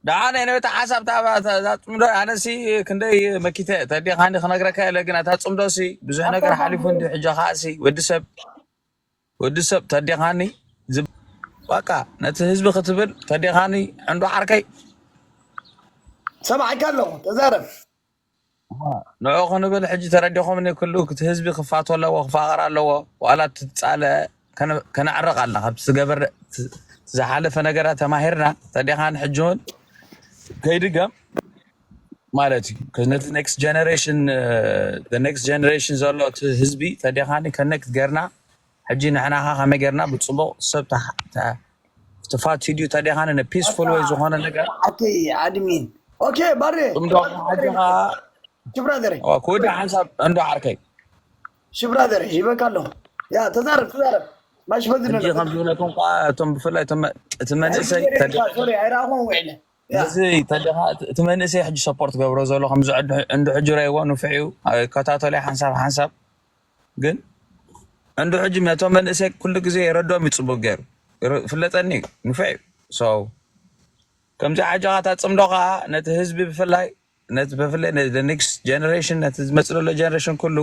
ደሓን ናይ ነታ ሓሳብ እታ ጽምዶ ኣነሲ ክንደይ መኪተ ተዲኻኒ ክነግረካ የለ ግን እታ ጽምዶሲ ብዙሕ ነገር ሓሊፉ እንዲ ሕጂ ከኣሲ ወዲ ሰብ ወዲ ሰብ ተዲኻኒ ዝብ- በቃ ነቲ ህዝቢ ክትብል ተዲኻኒ ዕንዶ ዓርከይ ሰማዕካ ኣለኹ። ተዛረብ። ንዑ ክንብል ሕጂ ተረዲኹምኒ ክሉ እቲ ህዝቢ ክፋቶ ኣለዎ ክፋቐር ኣለዎ ዋላ ትጻለ ከነዕረቕ ኣለና ካብቲ ዝገበር ዝሓለፈ ነገራት ተማሂርና ተዲኻን ሕጂ እውን ከይድገም ማለት እዩ ነቲ next generation next generation ዘሎ እቲ ህዝቢ ተዲኻኒ connect ገርና ሕጂ ንሕናኻ ከመይ ገርና ብፅቡቕ ሰብ ተፋትዩ ድዩ ተዲኻኒ ን peaceful way ዝኾነ ነገር ኣቲ ኣድሚን ኦኬ ባሬ ጽምዶ ሓጅኻ ሽብራ ዘረይ ክወዲ ሓንሳብ እንዶ ዓርከይ ሽብራ ዘረይ ሂበካ ኣለኹ ያ ተዛረብ ተዛረብ ማሽፈዝነ ሕጂ ከም ዝብለኩም ከዓ እቶም ብፍላይ እቶም እቲ መንእሰይ ሶሪ ኣይረኣኹም ውዕለ እዚ ተለኻ እቲ መንእሰይ ሕጂ support ገብሮ ዘሎ ከምዚ ዕንዱ ሕጂ ረይዎ ንፍዕ እዩ ከታተሎ ሓንሳብ ሓንሳብ ግን ዕንዱ ሕጂ ነቶም መንእሰይ ኩሉ ግዜ የረድኦም ይፅቡቅ ገይሩ ፍለጠኒ ንፍዕ እዩ so ከምዚ ሓጃኻ ታፅምዶ ከዓ ነቲ ህዝቢ ብፍላይ ነቲ ብፍላይ next generation ነቲ ዝመፅእ ዘሎ generation ኩሉ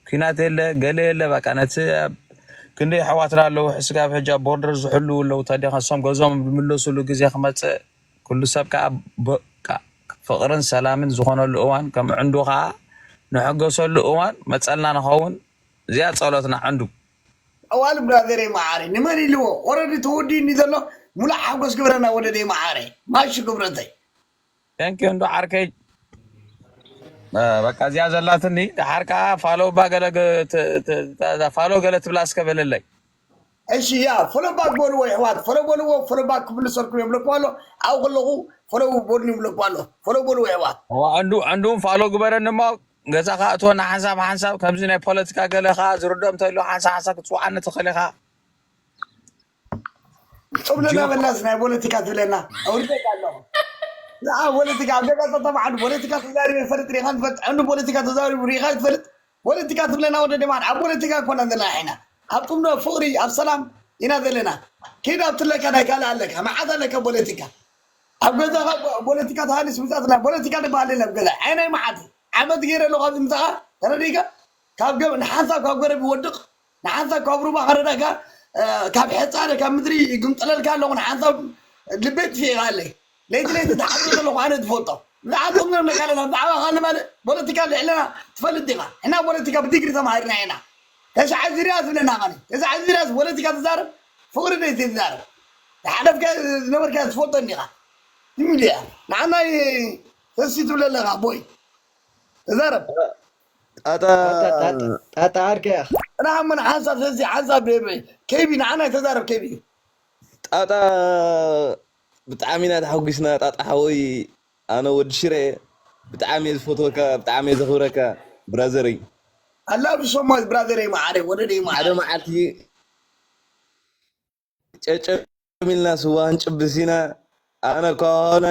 ኲናት የለ ገለ የለ በቃ ነቲ ክንደይ ኣሕዋትና ኣለዉ ሕስጋብ ሕጂ ኣብ ቦርደር ዝሕልዉ ኣለዉ ታዲያ ከሶም ገዞም ዝምለሱሉ ግዜ ክመፅእ ኩሉ ሰብ ከዓ ፍቅርን ሰላምን ዝኾነሉ እዋን ከም ዕንዱ ከዓ ንሕገሰሉ እዋን መፀልና ንኸውን እዚኣ ፀሎትና ዕንዱ ኣዋል ብራዘር መዓሪ ንመን ኢልዎ ኦረዲ ተወዲኒ ዘሎ ሙሉእ ሓጎስ ግብረና ወደደ መዓሪ ማሹ ግብረተይ thank you እንዶ ዓርከይ በቃ እዚኣ ዘላትኒ ድሓር ከዓ ፋሎ ባ ገለ ፋሎ ገለ ትብላ እስከ በለለይ እሺ ያ ፎሎባክ በልዎ ይሕዋት ፎሎ በልዎ ፎሎባክ ክምልሰልኩም እዮም ለኩ ኣሎ ኣብኡ ከለኹ ፎሎ በሉኒ ይብለኩ ኣሎ ፎሎ በልዎ ይሕዋት ዕንዱ ዕንዱን ፋሎ ግበረኒ እሞ ገዛ ከዓ እትወና ሓንሳብ ሓንሳብ ከምዚ ናይ ፖለቲካ ገለ ከዓ ዝርዶ እንተሉ ሓንሳብ ሓንሳብ ክትፅውዓኒ ትኽእል ኢኻ ጡብ ለና በላስ ናይ ፖለቲካ ትብለና ኣውርደካ ኣለኹ ፖለቲካ ኣብ ገዛ ተማዓዱ ፖለቲካ ተዛሪቡ ይፈልጥ ሪኻ ንፈልጥ ዕንዱ ፖለቲካ ተዛሪቡ ሪኻ ትፈልጥ ፖለቲካ ትብለና ወደ ደማን ኣብ ፖለቲካ ኮና ዘለና ኢና ኣብ ጥምዶ ፍቅሪ ኣብ ሰላም ኢና ዘለና ኪድ ኣብ ትለካ ናይ ካልእ ኣለካ መዓት ኣለካ ፖለቲካ ኣብ ገዛኻ ፖለቲካ ተሃልስ ምጻትና ፖለቲካ ዝበሃል የለን ኣብ ገዛ ዓይናይ መዓት ዓመት ገይረ ኣለኹ ኣብዚ ምጻኻ ተረዲእካ ካብ ገብ ንሓንሳብ ካብ ገረብ ይወድቕ ንሓንሳብ ካብ ሩባ ከረዳእካ ካብ ሕፃነ ካብ ምድሪ ይግምጥለልካ ኣለኹ ንሓንሳብ ልበይ ጥፊእካ ኣለይ ለይቲ ለይቲ ተሓብሮ ዘለኹ ኣነ ትፈልጦ ብዛዕባ ጥቕሚ ነጋለና ብዛዕባ ካልእ ማለት ፖለቲካ ልዕለና ትፈልጥ ዲኻ ሕና ፖለቲካ ብዲግሪ ተማሂርና ኢና ተሽዓ ዚርያ ትብለና ኸኒ ተሽዓ ዚርያ ፖለቲካ ትዛረብ ፍቕሪ ደይ ትዛረብ ዝሓለፍካ ዝነበርካ ትፈልጦ እንዲኻ ሚድያ ንዓናይ ተሲ ትብለ ኣለኻ ቦይ ተዛረብ ጣጣ ጣጣ ዓርከያ እና ምን ሓንሳብ ተሲ ሓንሳብ ከይቢ ንዓናይ ተዛረብ ከይቢ ጣጣ ብጣዕሚ ኢና ተሓጒስና ጣጣ ሓወይ ኣነ ወዲ ሽረ ብጣዕሚ እየ ዝፈትወካ ብጣዕሚ እየ ዘኽብረካ ብራዘረይ ኣላብ ሶማዝ ብራዘረይ መዓረ ወደደይ ሓደ መዓረ መዓልቲ ጨጨም ኢልና ስዋ ክንጭብስ ኢና ኣነ ከሆነ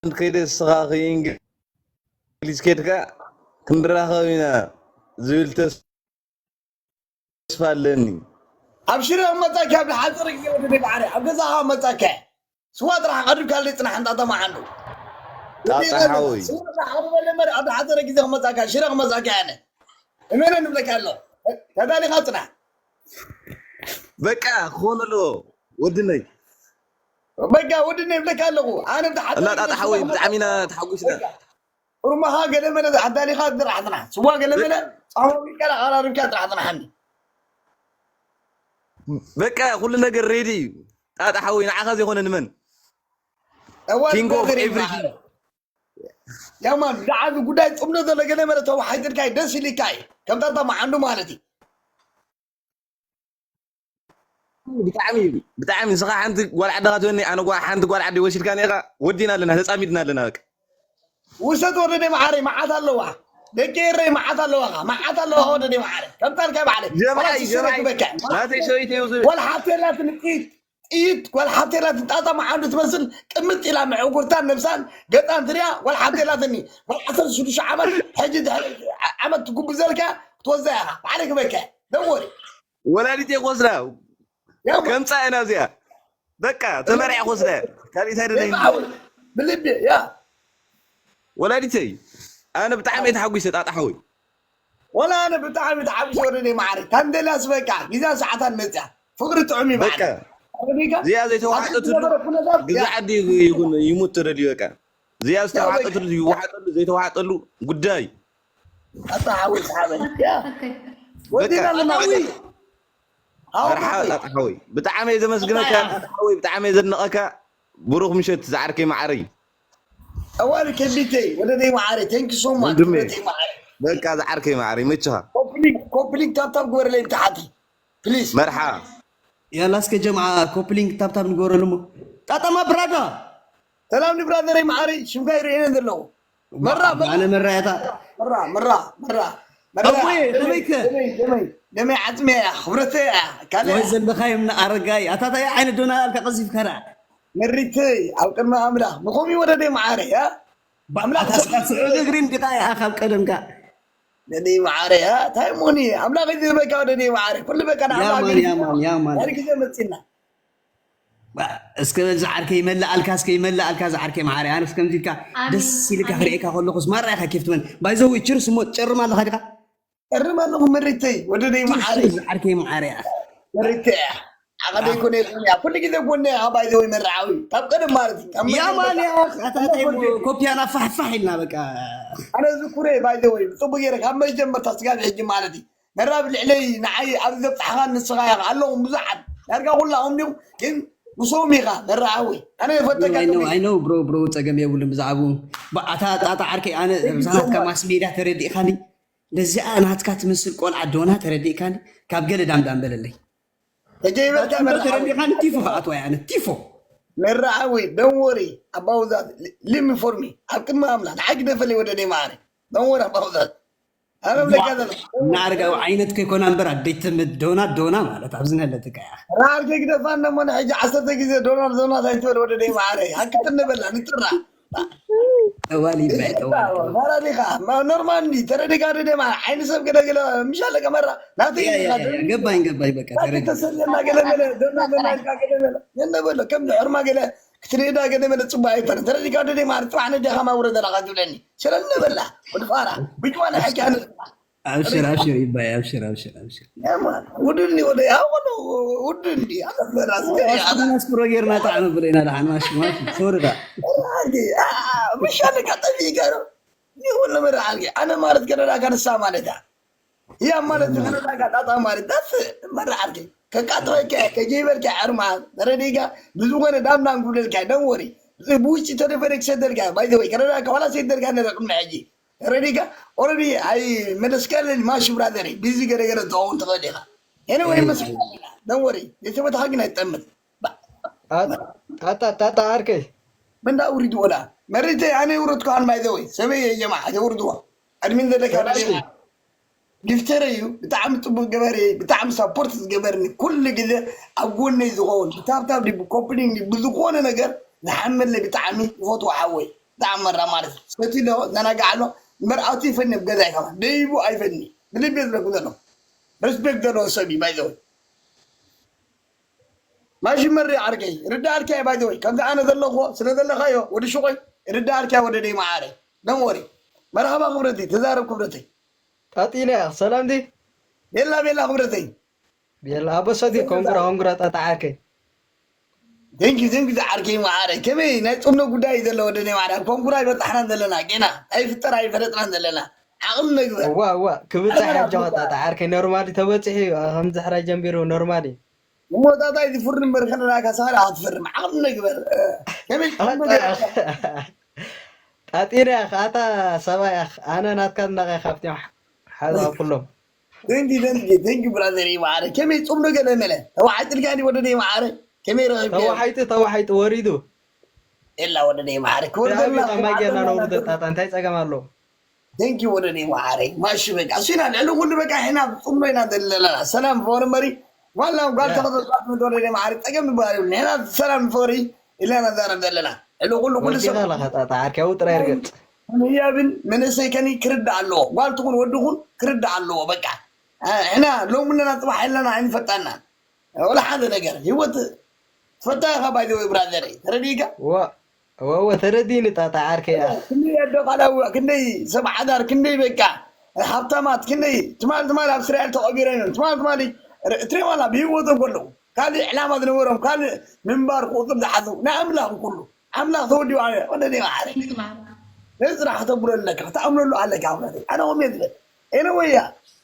ከይደ ስኻ ከይእንግሊዝ ከድካ ክንራኸብ ኢና ዝብል ተስፋ ኣለኒ ኣብ ሽረ መጻኪ ኣብ ሓፀረ ግዜ ወደደይ መዓረ ኣብ ገዛኻ መጻኪ ስዋ ጥራሕ ቀሪብካ ኣለይ ፅናሕ እንዳ ተማዓንዱ ጣጣ ሓወይ ኣብ ሓፀረ ግዜ ክመፃካ ሽረ ክመፃካ ያነ እመነ ንብለካ ኣሎ ተዳሊካ ፅናሕ በቃ ክኾን ኣለዎ ወድነይ በቃ ወድነ ይብለካ ኣለኹ ኣነ ብሓፀረ እና ጣጣ ግዜ ሓወይ ስዋ ብጣዕሚ ኢና ተሓጒስና ሩማኻ ገለ መለ ኣዳሊኻ ጥራሕ ፅናሕ ስዋ ገለ መለ ፃማሚልካ ኣቐራሪብካ ጥራሕ ፅናሓኒ በቃ ኩሉ ነገር ሬዲ እዩ ጣጣ ሓወይ ንዓኻ ዘይኮነ ንመን እዋን king of ነገር everything ይበሃል። ያማን ብዛዕባ ጉዳይ ጥምዶ ዘሎ ገለ መለ ተዋሓይጥልካ እዩ ደስ ኢልካ እዩ ከምታ ተማዓንዱ ማለት እዩ ብጣዕሚ ብጣዕሚ ንስኻ ሓንቲ ጓል ዓድኻ ትበኒ ኣነ ጓ- ሓንቲ ጓል ዓዲ ወሲድካ ኔኻ ወዲና ኣለና ተፃሚድና ኣለና በቃ ውሰድ ወደደ መዓረይ መዓት ኣለዋ ደቂ ኤረይ መዓት ኣለዋኻ መዓት ኣለዋኻ ወደደ መዓረይ ከምታልካ ባዕለ ጀምዓይ ጀምዓይ በካ ናተይ ሰበይቲ እዩ ዝብል ወላ ሓብቲ የላትን ጥይት ጥይት ወላ ሓብቲ የላትን ጣጣ መዓንዱ ትመስል ቅምጥ ኢላ ምዕጉርታን ነብሳን ገፃን ትሪያ ወላ ሓብቲ የላትኒ ወላ ዓሰርተ ሽዱሽተ ዓመት ሕጂ ድሕሪ ዓመት ትጉብዘልካ ክትወዛ ኢኻ ባዕለ ክበካ ደወሪ ወላዲት የቆስዳ ከምፃ ኢና እዚኣ በቃ ተመርዒ ክወስዳ እየ። ካልእ እንታይ ደለኒ? ብልቢ ያ ወላዲተይ ኣነ ብጣዕሚ እየ ተሓጒሰ ጣጣ ሓወይ። ወላ ኣነ ብጣዕሚ ተሓጒሰ ወደደይ መዓረይ። ታንደላስ በቃ ግዛ ሰዓታን መፅያ ፍቅሪ ጥዑም እዩ በቃ ማለት። እዚኣ ዘይተዋሓጠትሉ ግዛ ዓዲ ይኹን ይሙት ተደልዩ በቃ እዚኣ ዝተዋሓጠትሉ ይዋሓጠሉ ዘይተዋሓጠሉ ጉዳይ ኣታ ሓወይ ሰሓበ ያ Okay. ወዲና ኣለና መርሓ ጣጣ ሓወይ ብጣዕሚ እየ ዘመስግነካ ጣጣ ሓወይ ብጣዕሚ እየ ዘድንቐካ ብሩኽ ምሸት ዝዓርከይ መዓረይ ኣዋሪ ከቢተይ ወደደይ መዓረይ thank you so much ወንድሜ ወደደይ መዓረይ በቃ ዝዓርከይ መዓረይ መችኻ ኮፕሊንግ ኮፕሊንግ ታብታብ ግበረለይ ብታሓቲ please መርሓ ያላ እስከ ጀምዓ ኮፕሊንግ ታብታብ ንገበረሉ እሞ ጣጣማ ብራዳ ሰላም ንብራዘረይ መዓረይ ሽምካ ይርእየን ዘለኹ መራ ኣነ መራያታ መራ መራ መራ ኣቦየ፣ ከመይከ? ደመይ ደመይ ዓፅመ እያ ክብረተ እያ ካልእ ወይ ዘለኻዮም ንኣረጋይ ኣታታይ ዓይነት ዶና ኣልካ ቀዚፍከራ መሪተይ ኣብ ቅድሚ ኣምላኽ ብኸምኡ ወደደይ መዓረ እያ ኣምላኽ ኣታ ስዑድ እግሪ እንዲኻ ኢኻ ካብ ቀደምካ ደደይ መዓረ እያ እንታይ ሞኒ ኣምላኽ ዝህበካ ወደደይ መዓረ ኩሉ በቃ ንኣምላኽ ያማን ግን ያማን ያማን ድሕሪ ግዜ መፂና እስከ በል ዝዓርከ ይመልኣልካ እስከ ይመልኣልካ ዝዓርከ መዓረ ኣነስ ከምዚ ኢልካ ደስ ኢልካ ክርእየካ ከለኹስ ማራ ኢኻ ኬፍ ትበል ባይዘዊ ችርስ እሞ ትጨርም ኣለኻ ዲኻ እርም ኣለኹ መሪተይ ወደደይ መዓረ ዝዓርከ መዓረ እያ መሪተይ እያ ዓቐደይ ኮነ ይኹን እያ ኩሉ ግዜ ጎነ እያ ባይዘወይ መርዓዊ ካብ ቀደም ማለት እዩ ካብ ያማን ያ ኣታታይ ኮፒያና ፋሕፋሕ ኢልና በቃ ኣነ ዝኩረ ባይዘወይ ብፅቡቅ ገይረ ካብ መጀመርታ ስጋብ ሕጂ ማለት እዩ መራብ ልዕለይ ንዓይ ኣብዚ ዘብፅሓኻ ንስኻ ኢኻ ኣለኹም ብዙሓት ዳርጋ ኩላኹም ዲኹም ግን ምስኦም ኢኻ መራዓዊ ኣነ የፈተካ I know bro bro ጸገም የብሉን ብዛዕባኡ ኣታ ጣጣ ዓርከይ ኣነ ብዛናትካ ማስ ሜድያ ተረዲእካኒ ነዚኣ ናትካ ትመስል ቆልዓ ዶና ተረዲእካኒ ካብ ገለ ዳምዳም በለለይ ተጀይበልካ መራዓዊ ተረዲእካኒ ቲፎ ከኣትዋ ያነ ቲፎ መራዓዊ don't worry about that leave me for me ኣብ ቅድሚ ኣምላኽ ንዓይ ግደፈለይ ወደደይ መዓረ don't worry about that ኣረ ብለካ ዘሎ ናርጋዊ ዓይነት ከይኮና እምበር ኣደይ ትምድ ዶና ዶና ማለት ኣብዚ ነለትካ እያ ራር ከይግደፋ እነሞ ንሕጂ ዓሰርተ ግዜ ዶናር ዶናት ኣይትበል ወደደይ መዓረ ሃክት እንበላ ንጥራ ጠዋል ይባይ ጠዋል ፋራ ዲኻ ኖርማል እንዲ ተረዲካ ወደደይ መዓረ ዓይኒ ሰብ ገለገለ ምሻለ ቀመራ ናተይ ኢኻ ገባኝ ገባኝ በቃ ተረድ ተሰለና ገለመለ ዶና ዶና ኢልካ ገለመለ የነበሎ ከም ሕርማ ገለ ክትርእዳ ገለመለ ፅቡቅ ኣይኮነ ተረዲካ ወደደይ መዓረ ፅባሕ ነጃኻ ማውረ ዘለካ ትብለኒ ስለነበላ ወድፋራ ብጅዋና ሕኪ ኣነ ኣብሽር ኣብሽር ይባይ ኣብሽር ኣብሽር ኣብሽር ውድኒ ወደ ያሆነ ውድኒ ኣስኩሮ ጌርና ጣዕሚ ብለና ደሓን ማሽ ማሽ ሶሪ ዳ ምሻለካ ጠፊእካ ነው ይሁን መርዓልኪ ኣነ ማለት ከረዳካ ንሳ ማለት እያ እያ ማለት ከረዳካ ጣጣ ማለት ዳስ መርዓልኪ ከቃጥበልካ ከጀይበልካ ዕርማ ተረዲጋ ብዝኾነ ዳምዳም ክብለልካ ደንወሪ ብውጭ ተደፈረ ክሰደልካ ባይዘወይ ከረዳካ ዋላ ሰደልካ ነረ ቅድሚ ሕጂ ተረዲካ ኦረዲ ኣይ መለስካለን ማሽ ብራዘር ቢዚ ገለገለ ትኸውን ትኽእል ኢኻ ኤነ ወይ መስል ደንወሪ የተበታሃ ግን ኣይጠምት ጣጣ ጣጣ ዓርከይ መንዳ ውሪድ ወላ መሪተ ኣነ ውረድኩ ሃን ባይ ዘወይ ሰበይ የጀማ ኣይተውርድዋ ኣድሚን ዘለካ ጊፍተር እዩ ብጣዕሚ ፅቡቅ ገበሪ ብጣዕሚ ሳፖርት ዝገበርኒ ኩሉ ግዜ ኣብ ጎነይ ዝኸውን ብታብታብ ዲ ብኮፕሊንግ ዲ ብዝኾነ ነገር ዝሓመለይ ብጣዕሚ ይፈትዎ ሓወይ ብጣዕሚ መራ ማለት እዩ ሰቲ ዶ ዘናጋዕ ኣሎ እምበር ኣቱ ይፈኒ ኣብ ገዛ ይከማ ደይቡ ኣይፈኒ ብልቤ ዝለኩ ዘሎ ሪስፔክት ዘለዎ ሰብ እዩ ባይዘወይ ማሽን መሪ ዓርከይ ርዳኣልካ ባይዘወይ ከምዚ ኣነ ዘለኹዎ ስለ ዘለኻዮ ወዲ ሹቆይ ርዳኣልካ ወደ ደይ መዓረ ደንወሪ መርሃባ ክብረተይ ተዛረብ ክብረተይ ጣጢለ ሰላም ዲ ቤላ ቤላ ክብረተይ ቤላ ኣቦ ሰዲ ኮንግራ ኮንግራ ጣጣ ዓርከይ ቴንኪ ቴንኪ ዝዓርከይ መዓረ ከመይ ናይ ፆምዶ ጉዳይ እዩ ዘሎ ወደ ደይ መዓረ ኣብ ኮንግራ ኣይበፃሕናን ዘለና ጌና ኣይፍጠር ኣይፈለጥናን ዘለና ዓቕም ነግበር እዋ እዋ ክብፅሕ ኣጆኻ ጣጣ ዓርከይ ኖርማሊ ተበፂሑ እዩ ከምዚ ሕራይ ጀንቢሩ ኖርማሊ እሞ ጣጣ እዩ ዝፍርድ እምበር ከለና ካሳራ ክትፈርም ዓቕም ነግበር ከመይ ጣጢነ ያኽ ኣታ ሰብኣይ ያኽ ኣነ ናትካ ዝናቐ ካብቲ ሓዛ ኩሎም ደንጊ ደንጊ ደንጊ ብራዘር ይመዓረ ከመይ ፁም ዶ ገለ መለ ተዋሓይጥልካ ዲ ወደ ደይ መዓረ ከመይ ረኺብካ ተዋሓይጡ ተዋሓይጡ ወሪዱ የላ ወደ ደይ መዓረ ክወርደልና ማይ ገና ነውርደ ጣጣ እንታይ ፀገም ኣለዎ ደንጊ ወደ ደይ መዓረ ማሽ በቃ እሱ ኢና ልዕሊ ኩሉ በቃ ሕና ፁም ዶ ኢና ዘለና ሰላም ፎር መሪ ዋላ ጓል ተኸተልኳት ወደ ደይ መዓረ ፀገም ዝበሃል የብሉ ሕና ሰላም ፎሪ ኢልና ነዛረብ ዘለና ልዕሊ ኩሉ ኩሉ ሰብ ወዲኻ ለኻ ጣጣ ዓርከይ ኣብኡ ጥራይ ርገፅ ህያብን መንእሰይ ከኒ ክርዳእ ኣለዎ ጓል ትኹን ወዲ ኹን ክርዳእ ኣለዎ በቃ ሕና ሎም ኣለና ፅባሕ የለና ኣይንፈጣና ወላ ሓደ ነገር ህይወት ትፈልጣ ኢኻ ባይዘወይ ብራዘረይ ተረዲእካ። ወወ ተረዲኒ ጣጣ ዓርከይ ኣኽ ክንደይ ኣዶ ካልኣዊ ክንደይ ሰብ ሓዳር ክንደይ በቃ ሃብታማት ክንደይ ትማል ትማል ኣብ እስራኤል ተቐቢሮም እዮም ትማል ትማል እትሪኦም ኣላ ብህይወቶም ከለዉ ካልእ ዕላማ ዝነበሮም ካልእ ምንባር ክቑፅር ዝሓሰቡ ናይ ኣምላኽ ኩሉ ኣምላኽ ተወዲኡ ኣነ ወደ ዲኻ ዓረ ነዚ ስራሕ ከተብሎ ኣለካ ክትኣምነሉ ኣለካ ኣምላኽ ኣነ ቆሜ ዝብል ኤነ ወያ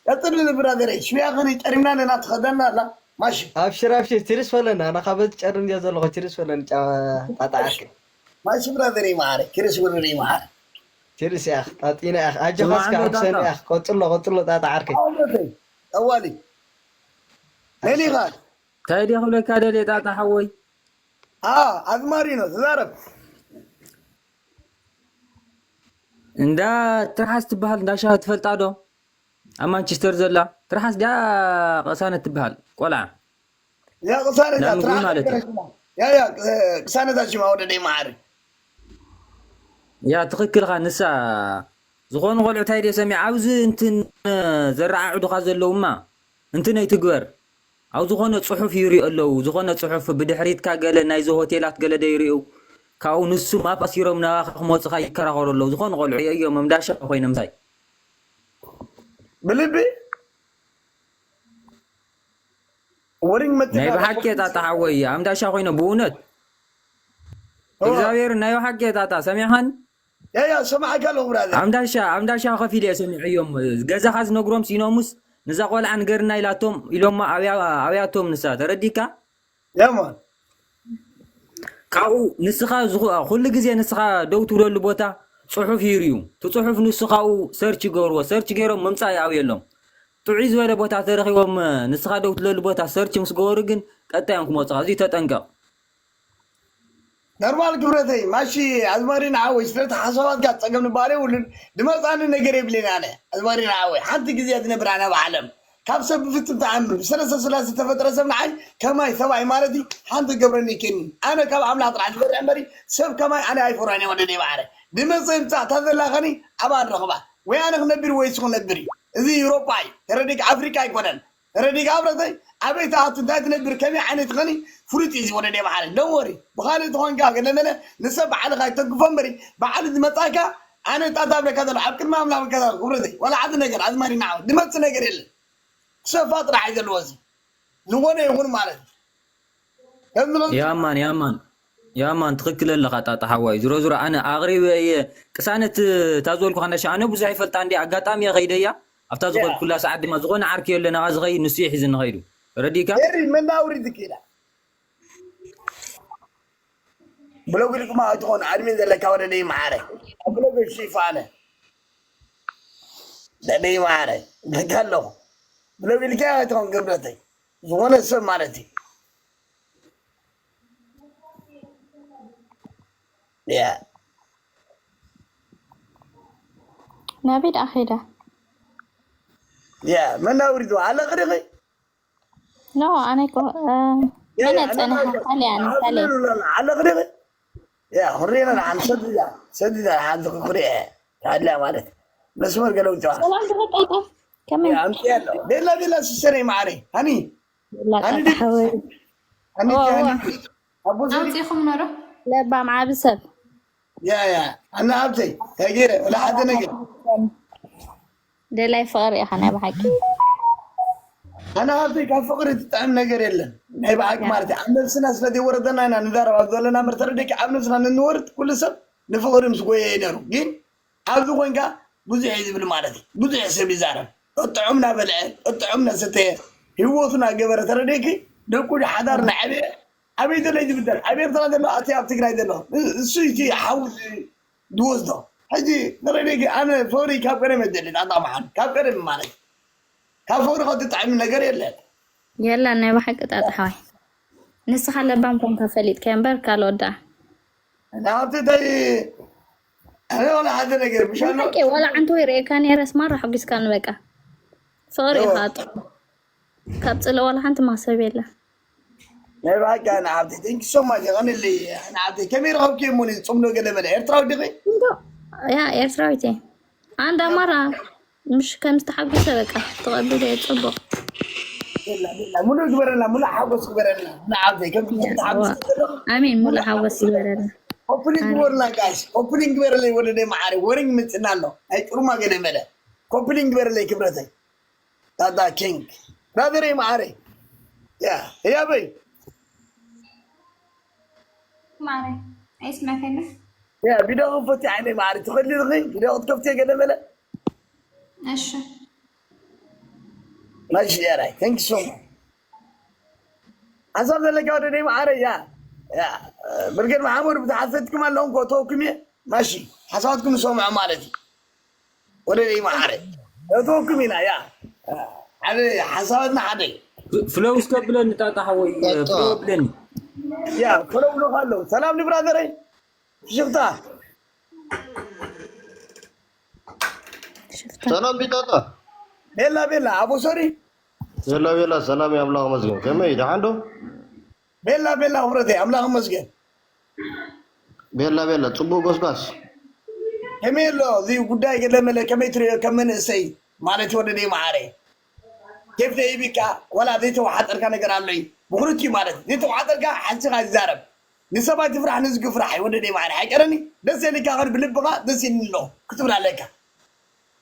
ቀፅል ብራዘረይ ሽያ ከነ ጨሪምና ኣለና ትኸደና ኣላ ማሽ ኣብሽር ኣብሽር ችርስ ፈለና ኣና ካበት ጨርም እያ ዘለኹ ችርስ ፈለን ጣጣ ዓርከይ ማሽ ብራዘረይ መዓረ ችርስ ውርር መዓረ ችርስ ያኽ ጣጢና ያኽ ኣጆኻስ ከዓብሰን ያኽ ቀፅሎ ቀፅሎ ጣጣ ዓርከይ ኣውለተይ ጠዋሊ መን ኢኻ እንታይ ድየ ክብለካ ደልየ ጣጣ ሓወይ ኣዝማሪ ነው ተዛረብ እንዳ ትርሓስ ትበሃል እንዳ ሻሂ ትፈልጣ ዶ ኣብ ማንቸስተር ዘላ ትርሓስ ድያ ቅሳነት ትበሃል ቆልዓ እዛ ቅሳነት እንዳ እያ ምግቢ ትርሓስ ማለት እዩ ነገረችና። ያ ያ ቅሳነት ኣሽማ ወደ ደይ መዓሪ ያ ትኽክልኻ ንሳ ዝኾኑ ቆልዑ እንታይ ድየ ሰሚዕ ኣብዚ እንትን ዘረዓዕዱኻ ዘለውማ እንትን ኣይትግበር ኣብ ዝኾነ ፅሑፍ ይሪኡ ኣለዉ ዝኾነ ፅሑፍ ብድሕሪትካ ገለ ናይዚ ሆቴላት ገለ ዶ ይሪኡ ካብኡ ንሱ ማፕ ኣሲሮም ናባኻ ክመፁኻ ይከራኸሩ ኣለዉ ዝኾኑ ቆልዑ የእዮም ኣምዳሻ ኮይኖም እንታይ ብልቢ ወሪን መጥና ናይ ብሓቂ ጣጣ ሓወይ ኣምዳሻ ኮይኖም ብእውነት እግዚኣብሔር ናይ ብሓቂ ጣጣ ሰሚዕኻን ያ ያ ሰማዕካ ኣለኹ ብራዘር ኣምዳሻ ኣምዳሻ ከፊል እየ ሰሚዐዮም ገዛኻ ዝነግሮም ሲኖሙስ ንዛ ቆልዓ ንገርና ኢላቶም ኢሎማ ኣብያ- ኣብያቶም ንሳ ተረዲካ ያማ ካብኡ ንስኻ ዝኹ- ኩሉ ግዜ ንስኻ ደው ትብለሉ ቦታ ፅሑፍ ይርዩ እቲ ፅሑፍ ንሱ ካብኡ ሰርች ይገብርዎ ሰርች ገይሮም ምምፃእ ይኣብየሎም ጥዑይ ዝበለ ቦታ ተረኪቦም ንስኻ ደው ትብለሉ ቦታ ሰርች ምስ ገበሩ ግን ቀጣዮም ክመፁኻ እዚ ተጠንቀቕ ነርማል ክብረተይ ማሺ ኣዝማሪና ዓወይ ስለቲ ሓሳባትካ ፀገም ንባል የብሉን ድመፃኒ ነገር የብልን ኣነ ኣዝማሪና ዓወይ ሓንቲ ግዜ ትነብር ኣነ ብዓለም ካብ ሰብ ብፍፅም ተኣምር ብሰለስተ ስላሴ ዝተፈጥረ ሰብ ንዓይ ከማይ ሰብኣይ ማለት እዩ ሓንቲ ገብረኒ ይከኒ ኣነ ካብ ኣምላኽ ጥራሕ ዝበርሕ እምበሪ ሰብ ከማይ ኣነ ኣይፈራን እየ ወደደይ ባዕረ ድመፀ ይምፃእ እታ ዘላ ከኒ ኣባል ረኽባ ወይ ኣነ ክነብር ወይ እሱ ክነብር እዩ እዚ ኤውሮጳ እዩ ተረዲክ ኣፍሪካ ኣይኮነን ረዲግ ኣብረተይ ኣበይ ትኣቱ እንታይ ትነብር ከመይ ዓይነት ኸኒ ፍሉጥ እዩ እዚ ወለደ በሓለ ደወሪ ብኻልእ ተኾንካ ገለመለ ንሰብ ባዕልኻ ይተግፎ እምበሪ ባዕሉ ዝመጻካ ኣነ ጣጣ ብለካ ዘሎ ኣብ ቅድሚ ኣምላኽ ብለካ ዘሎ ክብረተይ ዋላ ሓንቲ ነገር ኣዝማሪና ዓወት ዝመጽእ ነገር የለን ክሰፋ ጥራሕ እዩ ዘለዎ እዚ ዝኾነ ይኹን ማለት እዩ ከም ዝመጽእ ያማን ያማን ያማን ትኽክል ኣለኻ ጣጣ ሓዋይ ዝሮ ዝሮ ኣነ ኣቕሪበ እየ ቅሳነት እታ ዝበልኩ ከነሻ ኣነ ብዙሕ ይፈልጣ እንዲ ኣጋጣሚ እየ ኸይደያ ኣብታ ዝኸድኩላ ሰዓት ድማ ዝኾነ ዓርኪ የለ ናኻ ዝኸይድ ንሱ እዩ ሒዝኒ ኸይዱ ረዲካ ኤሪ መናውሪ ዝክኢላ ብሎግ ኢልኩማ ኣይትኾኑ ኣድሚን ዘለካ ወደ ደይ መዓረ ብሎግ ሽፋነ ደደይ መዓረ ደካ ኣለኹ ብሎግ ኢልካ ኣይትኾን ገብረተይ ዝኾነ ሰብ ማለት እዩ ያ ናበይ ደኣ ኸይዳ ያ መናውሪቱ ኣለኽሪኺ ኖ ኣነ እኮ መነ ፀንሐ ካልያ ኣነ ካልያ ኣለኽሪኺ ያ ክሪና ንዓን ሰዲዳ ሰዲዳ ሓንቲ ክሪአ ታድላ ማለት መስመር ገለው ጨዋ ሰላም ተፈጣጣ ከመይ ኣምፅያ ኣሎ ቤላ ቤላ ስሰረይ ማዕረይ ሃኒ ላጣ ሓወይ ሃኒ ኦ፣ ሃኒ ኦ። ኣቦ ዘዲ ኣውፂኹም ኖሮ ለባም ዓቢ ሰብ ያ ያ ኣና ሃብተይ እንታይ ገይረ ወላ ሓደ ነገር ደላይ ፍቕሪ ኢኻ ናይ ብሓቂ ኣና ሃብተይ ካብ ፍቕሪ ትጥዕም ነገር የለን ናይ ብሓቂ ማለት እዩ ኣብ ነብስና ስለ ዘይወረደና ኢና ንዛረብ ኣብ ዘለና ምርተረ ደቂ ኣብ ነብስና ንንወርድ ኩሉ ሰብ ንፍቕሪ ምስ ጎየ ይደሩ ግን ኣብዚ ኮንካ ብዙሕ እዩ ዝብል ማለት እዩ ብዙሕ ሰብ ይዛረብ ቅጥዑም ናበልዐ ቅጥዑም ናሰተየ ህይወቱ ናገበረ ተረደይኪ ደቁ ሓዳር ናዕበየ ኣበይ ዘሎ እዩ ዝብደል ኣብ ኤርትራ ዘሎ ኣቲ ኣብ ትግራይ ዘሎ እሱ እቲ ሓዊ ዝወስዶ ሕጂ ተረደይኪ ኣነ ፍቕሪ ካብ ቀደም የደልን ኣጣማሓን ካብ ቀደም ማለት ካብ ፍቕሪ ከትጥዕሚ ነገር የለን የላ ናይ ብሓቂ ጣጣ ሓዋይ ንስኻ ለባም ኮንካ ፈሊጥካ እምበር ካልኦት ደኣ ናብቲ እንታይ ኣነ ዋላ ሓደ ነገር ምሽ ኣሎ ሓቂ ዋላ ዓንተ ወይ ርእየካ ነይረስ ማራ ሓጒስካኒ በቃ ፍቕሪ እዋ። ኢኻ ጥዑም ካብ ፅለ ዋላ ሓንቲ ማሰብ የለን ናይ ብሓቂ ንዓብቲ thank you so much ይቐንልይ ንዓብቲ ከመይ ረኸብኪ እሞ ጽምዶ ገለ መለ ኤርትራዊ ዲኺ እንዶ ያ ኤርትራዊት እየ ኣንዳ ማራ ምሽ ከም ዝተሓጎሰ በቃ ተቐቢለ እየ ፅቡቕ ቤላ፣ ቤላ፣ ሙሉእ ግበረልና፣ ሙሉእ ሓጎስ ግበረልና። ንዓብተይ፣ ከም ትሓጎስ ከሎ፣ ኣሜን። ሙሉእ ሓጎስ ይበረልና። ኮፕሊንግ ግበሩልና ጋይስ፣ ኮፕሊንግ ግበረለይ ወደ ደይ መዓሪ፣ ወሪንግ ምጽና ኣሎ። ናይ ጭሩማ ገለ መለ። ኮፕሊንግ ግበረለይ ክብረተይ። ዳዳ ኪንግ። ብራዘረይ መዓሪ። ያ፣ ህያበይ። ማረ ኣይስማከለ ያ፣ ቪድዮ ክፈቲ ዓይነይ መዓሪ። ትኸሊ ዲኺ? ቪድዮ ክትከፍቲ ገለ መለ። እሺ ማሽ ያራይ፣ thank you so much። ሓሳብ ዘለካ ወደ ደይ መዓረ። ያ፣ ያ፣ ብርጌድ መሓመድ ብዝሓሰብኩም ኣለኹም፣ ክእትወኩም እየ። ማሺ፣ ሓሳባትኩም ንሰምዖ ማለት እዩ። ወደ ደይ መዓረ። ክእትወኩም ኢና፣ ያ። ሓደ ሓሳባትና ሓደ እዩ። ፍለው እስከ ብለኒ ጣጣ ሓወይ፣ ፍለው ብለኒ። ያ፣ ፍለው ብለካ ኣለዉ። ሰላም ንብራዘረይ። ሽፍታ። ሰላም ቢጣጣ። ቤላ፣ ቤላ፣ ኣቦ ሶሪ። ቤላ፣ ቤላ፣ ሰላም እዩ፣ ኣምላኽ ይመስገን። ከመይ፣ ደሓን ዶ? ቤላ፣ ቤላ፣ ክብረተይ፣ ኣምላኽ ይመስገን። ቤላ፣ ቤላ፣ ጽቡቕ ጎስጓስ። ከመይ ኣሎ እዚ ጉዳይ ገለ መለ፣ ከመይ ትርእዮ ከም መንእሰይ ማለት እዩ፣ ወደ ደይ መዓረ? ኬፍ ደይብካ፣ ዋላ ዘይተወሓጠርካ ነገር ኣሎ እዩ። ብኽልቲኡ ማለት፣ ዘይተወሓጠርካ ሓንሲኻ ይዛረብ። ንሰብ ኣይትፍራሕ፣ ንህዝቢ ፍራሕ እዩ፣ ወደ ደይ መዓረ። ኣይቀረኒ፣ ደስ የልካ ኸን ብልብኻ ደስ ይልኒ ኣለኹ ክትብል ኣለካ።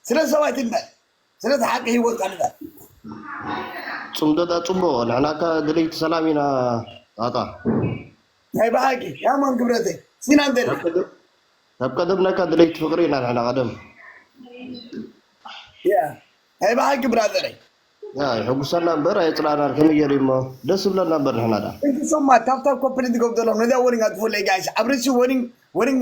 ስለ ሰብ ኣይትንበር፣ ስለዚ ሓቂ ህይወትካ ንበር። ጽምዶ ዳ ጽቡቕ፣ ንሕናካ ድለይቲ ሰላም ኢና ጣጣ። ናይ ብሓቂ፣ ያማን ክብረተይ፣ ሲና እንተ ካብ ቀደም፣ ካብ ቀደም ናካ ድለይቲ ፍቕሪ ኢና ንሕና ቀደም። ያ፣ ናይ ብሓቂ ብራዘረይ። ያ፣ ይሕጉሰና እምበር ኣየጽላእናን፣ ከመይ ገይሩ እሞ ደስ ይብለና እምበር ንሕና ዳ። Thank you so much። ታብታብ ኮፕሊት ገብደሎም፣ ነዚኣ ወሪንግ ኣጥፉለይ ጋይስ። ኣብ ርእሲ ወሪንግ፣ ወሪንግ